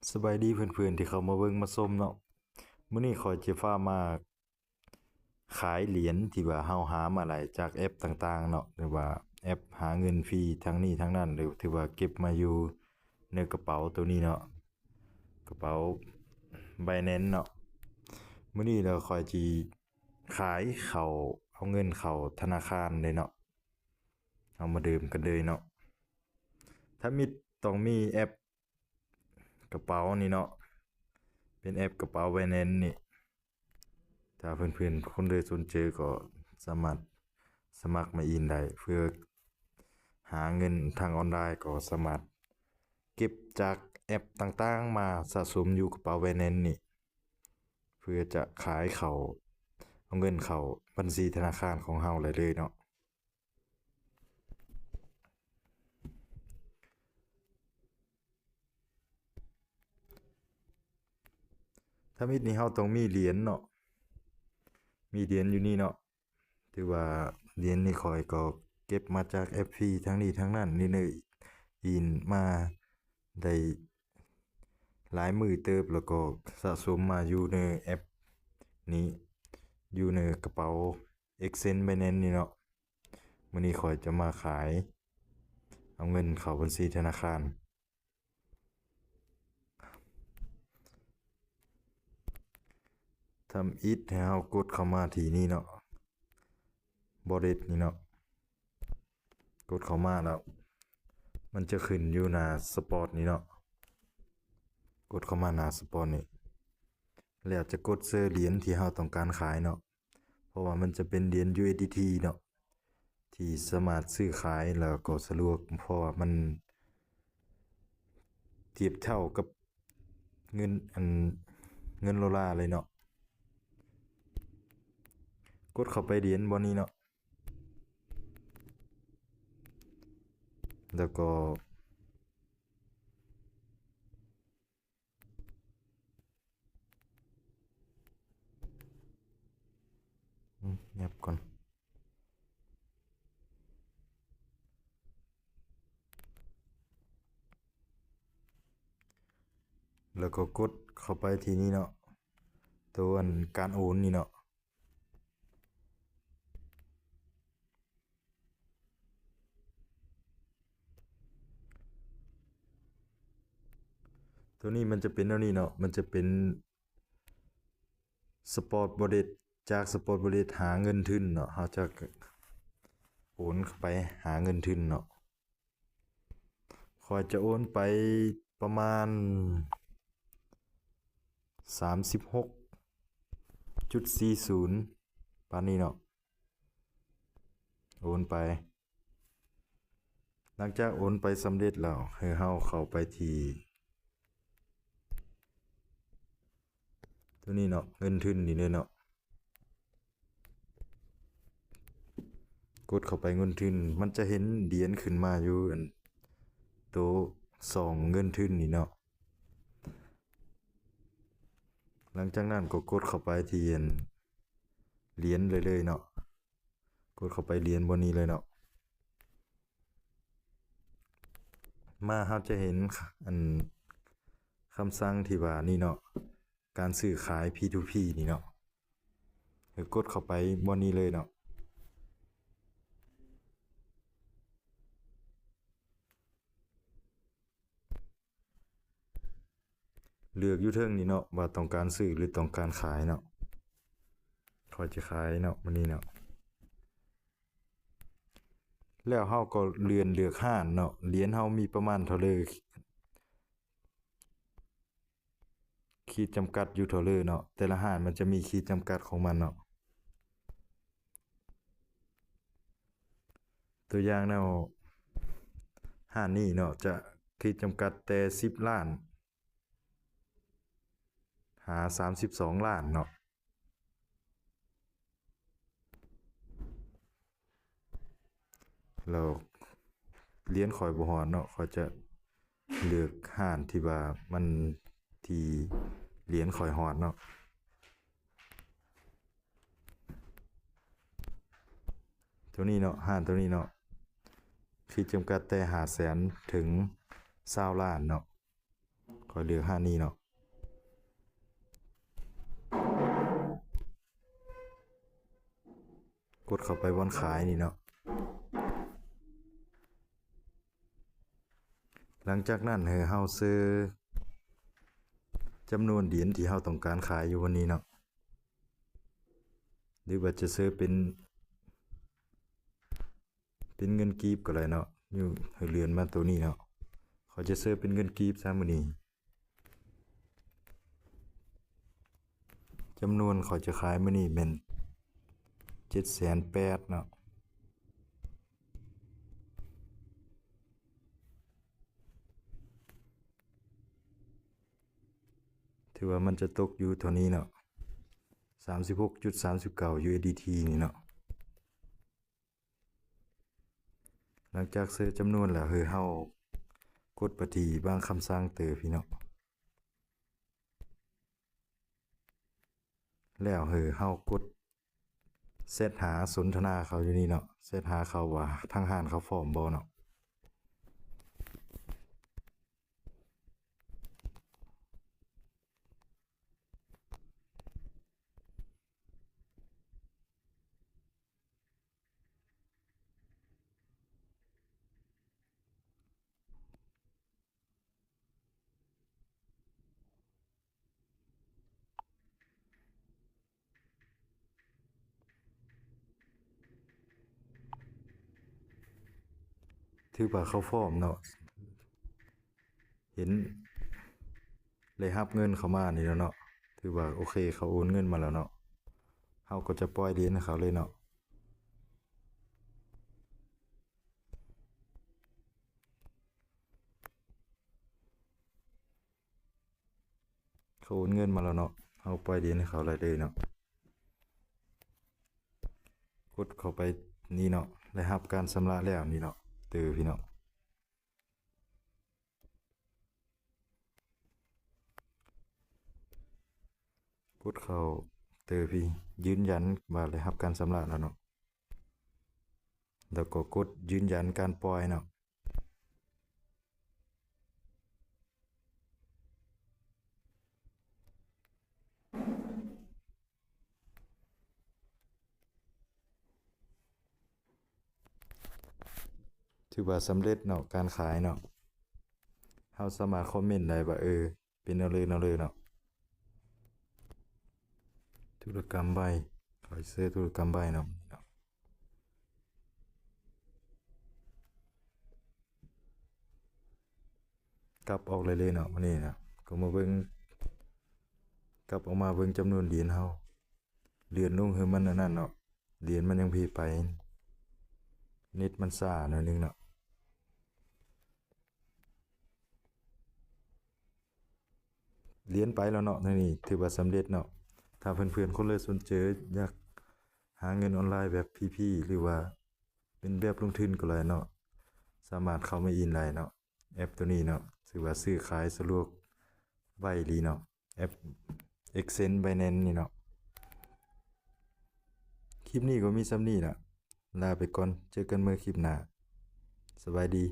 ສະບາຍດີເພື່ອນໆທີ່ເຂົ້າມາເບິ່ງມາຊົມເນາະ. ມື້ນີ້ຂ້ອຍຈະພາມາຂາຍຫຼຽນທີ່ວ່າເຮົາຫາມາໄດ້ຈາກແອັບຕ່າງໆເນາະ ຫຼືວ່າແອັບຫາເງິນຟຣີທັງນີ້ທັງນັ້ນ ຫຼືຖືວ່າເກັບມາຢູ່ໃນກະເປົາໂຕນີ້ເນາະ, ກະເປົາ Binance ເນາະ. ມື້ນີ້ລະຂ້ອຍຊິຂາຍເຂົ້າ ເອົາເງິນເຂົ້າທະນາຄານເລີຍເນາະ. ເຮົາມາເລີ່ມກັນເລີຍເນາະ. ທຳອິດຕ້ອງມີແອັບກະເປົານີ້ເນາະ, ເປັນແອັບກະເປົາ Binance ນີ້. ຖ້າເພື່ອນໆຄົນໃດສົນໃຈກໍສາມາດສະໝັກມາອິນໄດ້ ເພື່ອຫາເງິນທາງອອນລາຍ. ກໍສາມາດເກັບຈາກແອັບຕ່າງໆມາສະສົມຢູ່ກະເປົາ Binance ນີ້ ເພື່ອຈະຂາຍເຂົ້າ ເອົາເງິນເຂົ້າບັນຊີທະນາຄານຂອງເຮົາໄດ້ເລີຍເນາະ. ທຳອິດນີ້ເຮົາຕ້ອງມີຫຼຽນເນາະ, ມີຫຼຽນຢູ່ນີ້ເນາະ. ຖືວ່າຫຼຽນນີ້ຂ້ອຍກໍເກັບມາຈາກແອັບຟຣີທັງນີ້ທັງນັ້ນນີ້ເນາະ, ອິນມາໄດ້ຫຼາຍມື້ເຕີບ ແລ້ວກໍສະສົມມາຢູ່ໃນແອັບນີ້ ຢູ່ໃນກະເປົາ Exchange Binance ນີ້ເນາະ. ມື້ນີ້ຂ້ອຍຈະມາຂາຍ ເອົາເງິນເຂົ້າບັນຊີທະນາຄານ. ທຳອິດໃຫ້ເຮົາກົດເຂົ້າມາທີ່ນີ້ເນາະ, Wallet ນີ້ເນາະ. ກົດເຂົ້າມາແລ້ວ ມັນຈະຂຶ້ນຢູ່ໜ້າ Spot ນີ້ເນາະ. ກົດເຂົ້າມາໜ້າ Spot ນີ້ ແລ້ວຈະກົດເຊີຫຼຽນທີ່ເຮົາຕ້ອງການຂາຍເນາະ. ເພາະວ່າມັນຈະເປັນຫຼຽນ USDT ເນາະ ທີ່ສາມາດຊື້ຂາຍແລ້ວກໍສະດວກ ເພາະວ່າມັນທຽບເທົ່າກັບເງິນ ອັນ ເງິນໂດລາເລີຍເນາະ. ກົດເຂົ້າໄປຫຼຽນບ່ອນນີ້ເນາະ ແລ້ວກໍ ອືມ ຫຍັບກ່ອນ ແລ້ວກໍກົດເຂົ້າໄປທີ່ນີ້ເນາະ, ໂຕອັນການໂອນນີ້ເນາະ. ໂຕນີ້ມັນຈະເປັນແນວນີ້ເນາະ, ມັນຈະເປັນ Spot Wallet, ຈາກ Spot Wallet ຫາເງິນທຶນເນາະ, ເຮົາຈະໂອນໄປຫາເງິນທຶນເນາະ. ຂ້ອຍຈະໂອນໄປປະມານສາມສິບຫົກຈຸດສີ່ສູນ ປານນີ້ເນາະ, ໂອນໄປ. ຫຼັງຈາກໂອນໄປສຳເລັດແລ້ວ ໃຫ້ເຮົາເຂົ້າໄປທີ່ ໂຕນີ້ເນາະ, ເງິນທຶນນີ້ເດີເນາະ. ກົດເຂົ້າໄປເງິນທຶນ ມັນຈະເຫັນຫຼຽນຂຶ້ນມາຢູ່ ອັນ ໂຕຊ່ອງເງິນທຶນນີ້ເນາະ. ຫຼັງຈາກນັ້ນກໍກົດເຂົ້າໄປທີ່ ອັນ ຫຼຽນເລີຍໆເນາະ. ກົດເຂົ້າໄປຫຼຽນບ່ອນນີ້ເລີຍເນາະ. ມາເຮົາຈະເຫັນ ອັນ ຄຳສັ່ງທີ່ວ່ານີ້ເນາະ, ການຊື້ຂາຍ P two P ນີ້ເນາະ. ໃຫ້ກົດເຂົ້າໄປບ່ອນນີ້ເລີຍເນາະ. ເລືອກຢູ່ເທິງນີ້ເນາະ ວ່າຕ້ອງການຊື້ ຫຼື ຕ້ອງການຂາຍເນາະ. ຂ້ອຍຈະຂາຍເນາະ ມື້ນີ້ເນາະ. ແລ້ວເຮົາກໍເລື່ອນເລືອກຮ້ານເນາະ, ຫຼຽນເຮົາມີປະມານເທົ່າໃດ, ຂີດຈຳກັດຢູ່ເທົ່າໃດເນາະ, ແຕ່ລະຮ້ານມັນຈະມີຂີດຈຳກັດຂອງມັນເນາະ. ຕົວຢ່າງແນວຮ້ານນີ້ເນາະ ຈະຂີດຈຳກັດແຕ່ສິບລ້ານຫາສາມສິບສອງລ້ານເນາະ. ແລ້ວຫຼຽນຂ້ອຍບໍ່ຮອດເນາະ, ຂ້ອຍຈະເລືອກຮ້ານທີ່ວ່າມັນ ທີ່ຫຼຽນຂ້ອຍຮອດເນາະ. ໂຕນີ້ເນາະ, ຮ້ານໂຕນີ້ເນາະ, ຂີດຈຳກັດແຕ່ຫ້າແສນເຖິງຊາວລ້ານເນາະ. ຂ້ອຍເລືອກຮ້ານນີ້ເນາະ. ກົດເຂົ້າໄປບ່ອນຂາຍນີ້ເນາະ. ຫຼັງຈາກນັ້ນໃຫ້ເຮົາເຊີຈຳນວນຫຼຽນທີ່ເຮົາຕ້ອງການຂາຍຢູ່ບ່ອນນີ້ເນາະ ຫຼືວ່າຈະເຊີເປັນ ເປັນເງິນກີບກໍໄດ້ເນາະ. ຢູ່ ໃຫ້ເລື່ອນມາໂຕນີ້ເນາະ. ຂ້ອຍຈະເຊີເປັນເງິນກີບຊະມື້ນີ້. ຈຳນວນຂ້ອຍຈະຂາຍມື້ນີ້ແມ່ນເຈັດແສນແປດເນາະ. ຖືວ່າມັນຈະຕົກຢູ່ເທົ່ານີ້ເນາະ, ສາມສິບຫົກຈຸດສາມສິບເກົ້າ USDT ນີ້ເນາະ. ຫຼັງຈາກເຊີຈຳນວນແລ້ວ ໃຫ້ເຮົາກົດໄປທີ່ບາງຄຳສັ່ງເຕີພີ່ເນາະ. ແລ້ວໃຫ້ເຮົາກົດແຊັດຫາສົນທະນາເຂົາຢູ່ນີ້ເນາະ, ແຊັດຫາເຂົາວ່າທາງຮ້ານເຂົາພ້ອມບໍ່ເນາະ. ຖືວ່າເຂົາພ້ອມເນາະ, ເຫັນໄດ້ຮັບເງິນເຂົ້າມານີ້ແລ້ວເນາະ, ຖືວ່າໂອເຄ ເຂົາໂອນເງິນມາແລ້ວເນາະ, ເຮົາກໍຈະປ່ອຍຫຼຽນໃຫ້ເຂົາເລີຍເນາະ. ເຂົາໂອນເງິນມາແລ້ວເນາະ, ເຮົາປ່ອຍຫຼຽນໃຫ້ເຂົາໄດ້ເລີຍເນາະ. ກົດເຂົ້າໄປນີ້ເນາະ, ໄດ້ຮັບການຊຳລະແລ້ວນີ້ເນາະ, ເຕີພີ່ເນາະ. ກົດເຂົ້າເຕີພີ່ ຢືນຢັນວ່າໄດ້ຮັບການຊຳລະແລ້ວເນາະ, ແລ້ວກໍກົດຢືນຢັນການປ່ອຍເນາະ. ຖືວ່າສຳເລັດເນາະ ການຂາຍເນາະ. ເຮົາສາມາດຄອມເມັນໄດ້ວ່າ ເອີ ເປັນແນວເລີ ແນວເລີເນາະ. ທຸລະກຳໄວ, ຂ້ອຍເຊີທຸລະກຳໄວເນາະ. ກັບອອກໄດ້ເລີຍເນາະ ມື້ນີ້ນະ. ກໍມາເບິ່ງ, ກັບອອກມາເບິ່ງຈຳນວນຫຼຽນເຮົາ, ເລື່ອນລົງໃຫ້ມັນອັນນັ້ນເນາະ, ຫຼຽນມັນຍັງພີໄປ, ເນັດມັນຊ້າໜ້ອຍໜຶ່ງເນາະ. ຫຼຽນໄປແລ້ວເນາະ, ນີ້ຖືວ່າສຳເລັດເນາະ. ຖ້າເພື່ອນໆຄົນໃດສົນໃຈຢາກຫາເງິນອອນລາຍແບບ ພີພີ ຫຼືວ່າເປັນແບບລົງທຶນກໍໄດ້ເນາະ, ສາມາດເຂົ້າມາອິນໄດ້ເນາະ. ແອັບໂຕນີ້ເນາະ ຖືວ່າຊື້ຂາຍສະດວກໄວອີ່ຫຼີເນາະ, ແອັບ Exchange Binance ນີ້ເນາະ. ຄລິບນີ້ກໍມີສ່ຳນີ້ລະ, ລາໄປກ່ອນ, ເຈີກັນໃໝ່ຄລິບໜ້າ. ສະບາຍດີ.